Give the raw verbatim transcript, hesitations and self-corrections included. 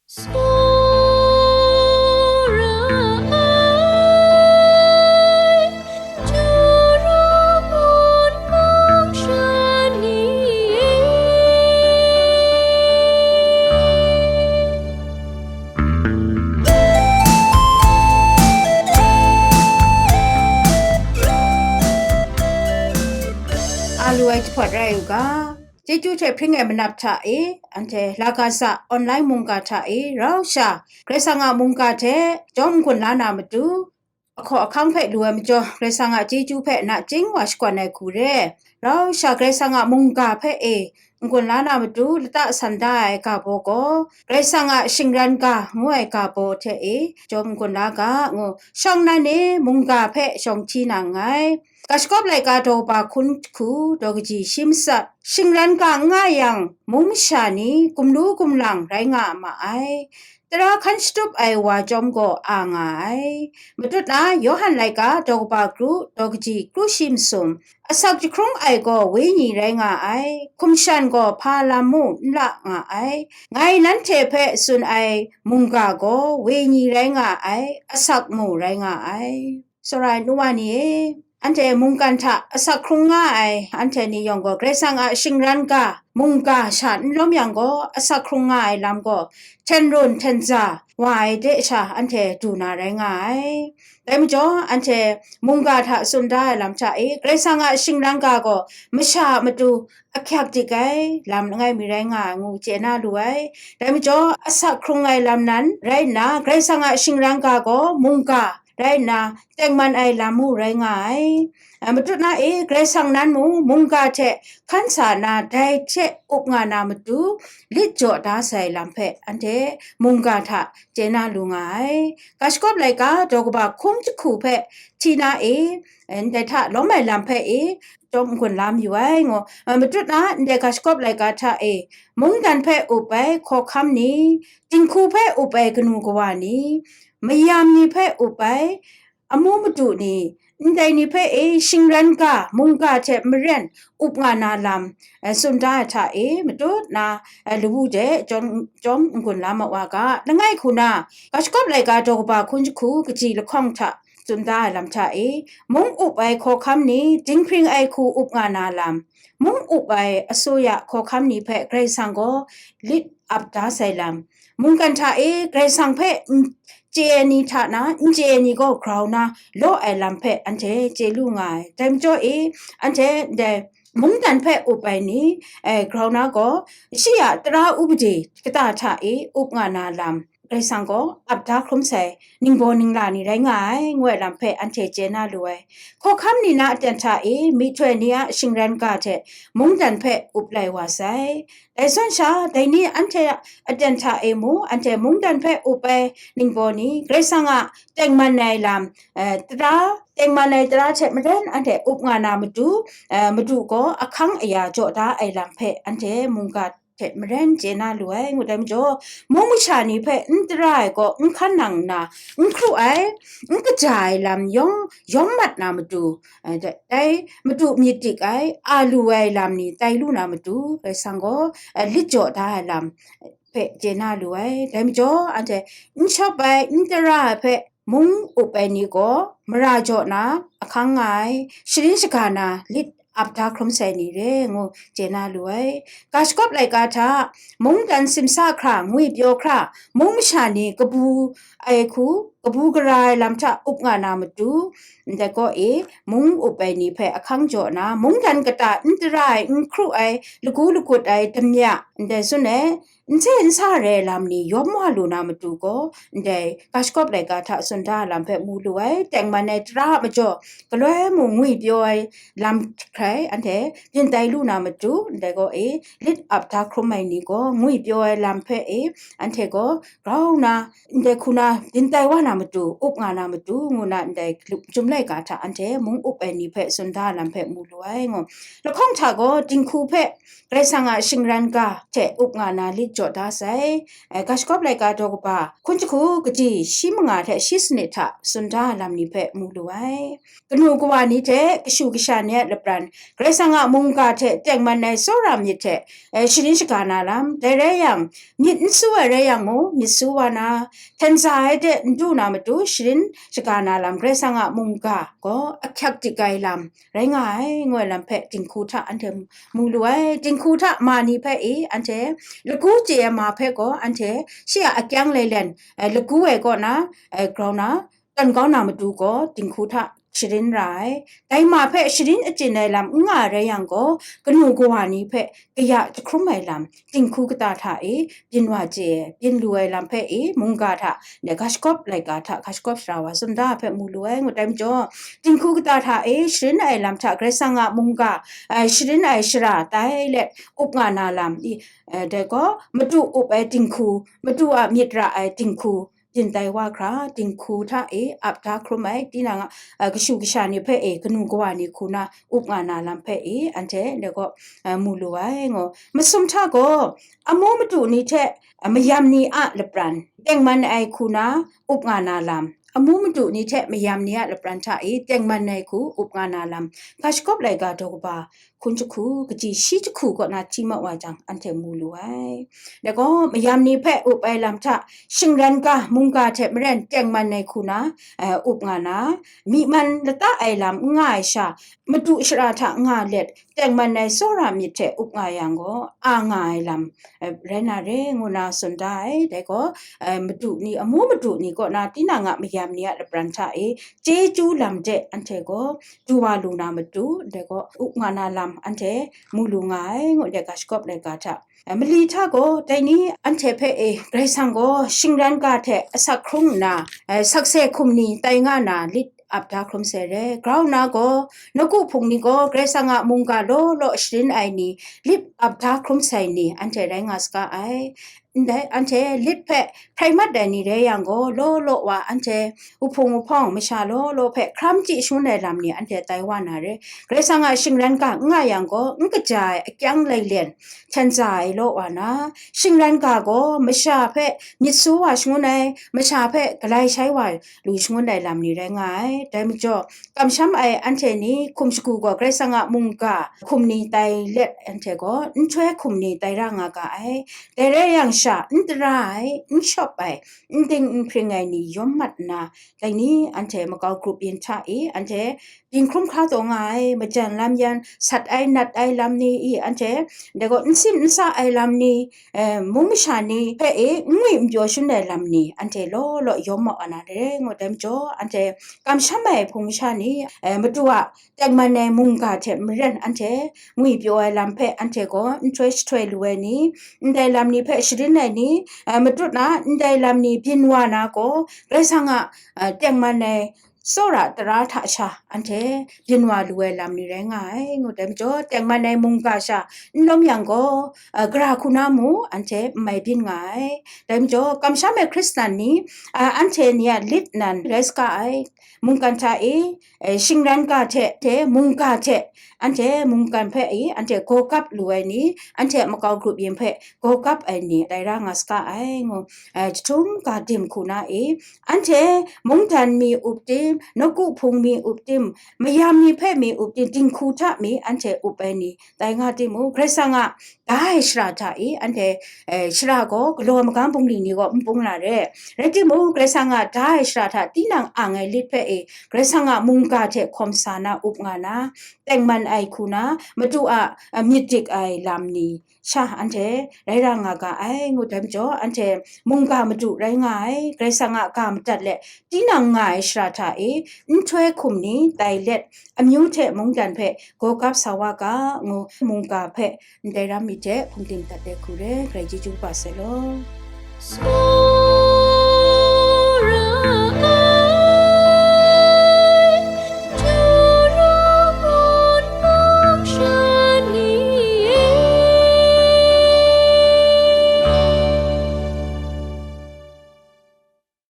Tsawra ai, Juru ngun mung sha ni e. A lu ai jahpawt rai u ga, chyeju hte hpring ai manap hta e, anhte Lagaza online mungga hta e rau sha, Karai Kasang a mungga hte jawm n-gun la na matu, ahkaw ahkang hpe lu ai majaw, Karai Kasang a chyeju hpe nachying wa shakawn ai hku re. Rau sha Karai Kasang a mungga hpe e n-gun la na matu, lata san da ai ga baw gaw, Karai Kasang a shingran ga ngu ai ga baw hte e jawm n-gun la ga, ngu shawng nan e mungga hpe shawng hti na nngai. Ga shagawp laika daw kaba hkun hku daw kaji shi matsat, shingran ga n nga yang, mung masha ni gumlu gumlang rai nga ma ai. Tara hkan shatup ai wa chyawm gaw a nga ai. Matut na Yawhan laika daw kaba kru daw kaji kru shi masum, asak jahkrung ai gaw wenyi rai nga ai, hkum shan gaw hpa lam mu n la nga ai. Ngai nanhte hpe tsun ai mungga gaw wenyi rai nga ai, asak mu rai nga ai. Tsawra ai nu wa ni e, anhte mungkan hta asak hkrung nga ai, anhte ni yawng gaw Karai Kasang a shingran ga, mungga sha n lawm yang gaw, asak hkrung nga ai lam gaw hten run hten za wa ai de sha, anhte du na rai nga ai. Dai majaw, anhte mungga hta tsun da ai lam hta e, Karai Kasang a shingran ga gaw masha a matu ahkyak dik ai lam langai mi rai nga ai, ngu chye na lu ai. Dai majaw, asak hkrung ai lam nan rai nna, Karai Kasang a shingran ga gaw mungga rai nna, tengman ai lam mu rai nga ai. A, matut na e, Karai Kasang nan mu mungga hte hkan sa na, dai hte up nga na matu, lit jaw da sai lam hpe anhte mungga hta chye na lu nga ai. Ga shagawp laika daw kaba hkun jahku hpe hti na e, ndai hta lawm ai lam hpe e, jawm n-gun la mayu ai, ngu. A, matut na ndai ga shagawp laika hta e, mungdan hpe up ai hkawhkam ni, dinghku hpe up ai kanu kawa ni, mayam ni hpe up ai amu madu ni, ndai ni hpe e shingran ga, mungga hte maren up nga na lam, eh, tsun da ai hta e, matut na, eh, lawu de jawm, jawm n-gun la ma wa ga, langai hku na, ga shagawp laika daw kaba hkun jahku kaji lahkawng hta tsun da ai lam hta e, mung up ai hkawhkam ni, dinghpring ai hku up nga na lam, mung up ai asuya hkawhkam ni hpe Karai Kasang gaw lit ap da sai lam, mungkan hta e Karai Kasang hpe n chye ai ni hta na, n chye ai ni gaw grau na law ai lam hpe anhte chye lu nga ai. Dai majaw e, anhte ndai mungdan hpe up ai ni, eh, grau na gaw, shi a tara upade kata hta e up nga na lam, Karai Kasang gaw ap da hkrum sai ningbaw ningla ni rai nga ai, ngu ai lam hpe anhte chye na lu ai. Hkawhkam ni na aten hta e myihtoi ni a shingran ga hte mungdan hpe up lai wa sai. Dai zawn sha, dai ni anhte a aten hta e mu, anhte mungdan hpe up ai ningbaw ni, Karai Kasang a tengman ai lam, eh, tara, tengman ai tara hte maren anhte up nga na matu, eh, madu gaw ahkang aya jaw da ai lam hpe anhte mungga hte maren chye na lu ai, ngu dai majaw, mung masha ni hpe n tara ai gaw n hkan nang nna, n hkru ai, n kaja ai lam yawng yawng mat na matu, eh, dai, dai matu myit dik ai, a lu ai lam ni tai lu na matu, Karai Kasang gaw, eh, lit jaw da ai lam hpe chye na lu ai. Dai majaw, anhte n shawp ai, n tara ai hpe mung up ai ni gaw, mara jaw na ahkang nga ai, sharin shaga na lit ap da hkrum sai ni re, ngu chye na lu ai. Ga shagawp laika hta, mungdan simsa hkra, ngwipyaw hkra, mung masha ni kabu ai hku, kabu gara ai lam hta up nga na matu, ndai kaw e, mung up ai ni hpe ahkang jaw na, mungdan kata n tara ai, n hkru ai, lagu lagut ai, damya, ndai sun ai, n se n sa re ai lam ni yawm wa lu na matu gaw, ndai ga shagawp laika hta tsun da ai lam hpe mu lu ai. Tengman ai tara a majaw, galoi mung ngwipyaw ai lam hkrai anhte byin tai lu na matu, ndai gaw e, lit ap da hkrum ai ni gaw, ngwipyaw ai lam hpe e, anhte gaw grau na, ndai hku na byin tai wa na matu, up nga na matu, ngu na ndai lu-, chyum laika hta anhte mung up ai ni hpe tsun da ai lam hpe mu lu ai, ngu. Lahkawng hta gaw, dinghku hpe Karai Kasang a shingran ga hte up nga na lit jaw da sai. Gashkawp laika daw kaba hkun jahku kaji shi manga hte shi sanit hta tsun da lam ni hpe mu lu ai. Kanu kawa ni hte kashu kasha ni a lapran, Karai Kasang a mungga hte tengman ai tsawra myit hte sharin shaga na lam, dai rai yang, myit n su ai rai yang mung, myit su wa na, hten za ai de n du na matu sharin shaga na lam, Karai Kasang a mungga gaw ahkyak dik ai lam rai nga ai, ngu ai lam hpe dinghku hta anhte mu lu ai. Dinghku hta ma ni hpe e anhte lagu chye ai ma hpe gaw anhte shi a akyang lailen lagu ai kaw na grau na, tawn kau na matu gaw dinghku hta sharin ra ai. Dai ma hpe sharin achyin ai lam n nga ai rai yang gaw, kanu kawa ni hpe kaya jahkrum ai lam, dinghku kata hta e byin wa chye, byin lu ai lam hpe e mungga hta, gashkawp laika hta, gashkawp sara wa tsun da hpe mu lu ai, ngu dai majaw, dinghku kata hta e sharin ai lam hta Karai Kasang a mungga sharin ai shara tai let up nga na lam, dai gaw madu up ai dinghku, madu a myit ra ai dinghku, byin tai wa hkra, dinghku hta e ap da hkrum ai, tinang a kashu kasha ni hpe e kanu kawa ni hku na up nga na lam hpe e anhte dai gaw mu lu ai, ngu. Masum hta gaw, amu madu ni hte mayam ni a lapran, tengman ai hku na up nga na lam, amu madu ni hte mayam ni a lapran hta e tengman ai hku up nga na lam, Gashkawp laika daw kaba hkun jahku kaji shi jahku kaw na hti mat wa jang, anhte mu lu ai. Dai gaw, mayam ni hpe up ai lam hta, shingran ga, mungga hte maren tengman ai hku na up nga na, myi man lata ai lam n nga ai sha, madu shara hta nga let, tengman ai tsawra myit hte up nga yang gaw, a nga ai lam rai na re, ngu na tsun da ai. Dai gaw, madu ni, amu madu ni kaw na tinang a mayam ni a lapran hta e chyeju lam de anhte gaw du wa lu na matu, dai gaw up nga na lam anhte mu lu nga ai, ngu dai Gashkawp laika hta. Mali hta gaw, dai ni anhte hpe e Karai Kasang gaw shingran ga hte asak hkrung nna, sakse hkum ni tai nga na lit ap da hkrum sai re. Grau nna gaw, nawku hpung ni gaw Karai Kasang a mungga law law sharin ai ni, lit ap da hkrum sai ni, anhte rai nga saga ai. Ndai anhte lit hpe hprai mat ai ni rai yang gaw, law law wa anhte uhpung uhpawng masha law law hpe hkram chyi shangun ai lam ni anhte tai wa na re. Karai Kasang a shingran ga n nga yang gaw, n kaja ai akyang lailen hten za ai law wa na, shingran ga gaw masha hpe myit su wa shangun ai, masha hpe galai shai wa lu shangun ai lam ni rai nga ai. Dai majaw, kamsham ai anhte ni hkum shagu gaw Karai Kasang a mungga hkum ni tai let anhte gaw nhtoi hkum ni tai ra nga ga ai. Dai rai yang sha, n tara ai, n shawp ai, n ding n hpring ai ni yawm mat nna, dai ni anhte makau grup yin hta e, anhte byin hkrum hkra taw nga ai, majan lam yan, sat ai, nat ai lam ni i, anhte dai gaw n sim n sa ai lam ni, mung masha ni hpe e n ngwi n pyaw shangun ai lam ni, anhte law law yawm mat wa na re, ngu dai majaw, anhte kamsham ai hpung masha ni, madu a tengman ai mungga hte maren anhte ngwi pyaw ai lam hpe anhte gaw nhtoi shahtoi lu ai ni, ndai lam ni hpe sharin ai ni, matut na ndai lam ni byin wa na gaw, Karai Kasang a tengman ai tsawra tara hta sha anhte byin wa lu ai lam ni rai nga ai, ngu dai majaw, tengman ai mungga sha n lawm yang gaw, gara hku na mu anhte n mai byin nga ai. Dai majaw, kamsham ai Hkristan ni, anhte ni a lit nan rai saga ai, mungkan hta e, shingran ga hte, hte mungga hte, anhte mungkan hpe e, anhte gaw gap lu ai ni, anhte makau grup yin hpe gaw gap ai ni, tai ra nga saga ai, ngu, jahtum ga dim hku na e, anhte mungdan mi up tim, nawku hpung mi up tim, mayam ni hpe mi up tim, dinghku hta mi anhte up ai ni, tai nga timung, Karai Kasang a da ai shara hta e, anhte, shara gaw galaw magam bungli ni gaw n bung na re. Rai timung, Karai Kasang a da ai shara hta tinang ang ai lit hpe e, Karai Kasang a mungga hte hkawm sa na up nga na, tengman ai hku na, madu a myit dik ai lam ni sha anhte rai ra nga ga ai, ngu dai majaw, anhte mungga madu rai nga ai, Karai Kasang a ga madat let tinang nga ai shara hta e, nhtoi hkum ni tai let, amyu hte mungdan hpe gaw gap sa wa ga, ngu mungga hpe ndai ram myit hte hkum ting dat ai hku re, Karai chyeju kaba sai law.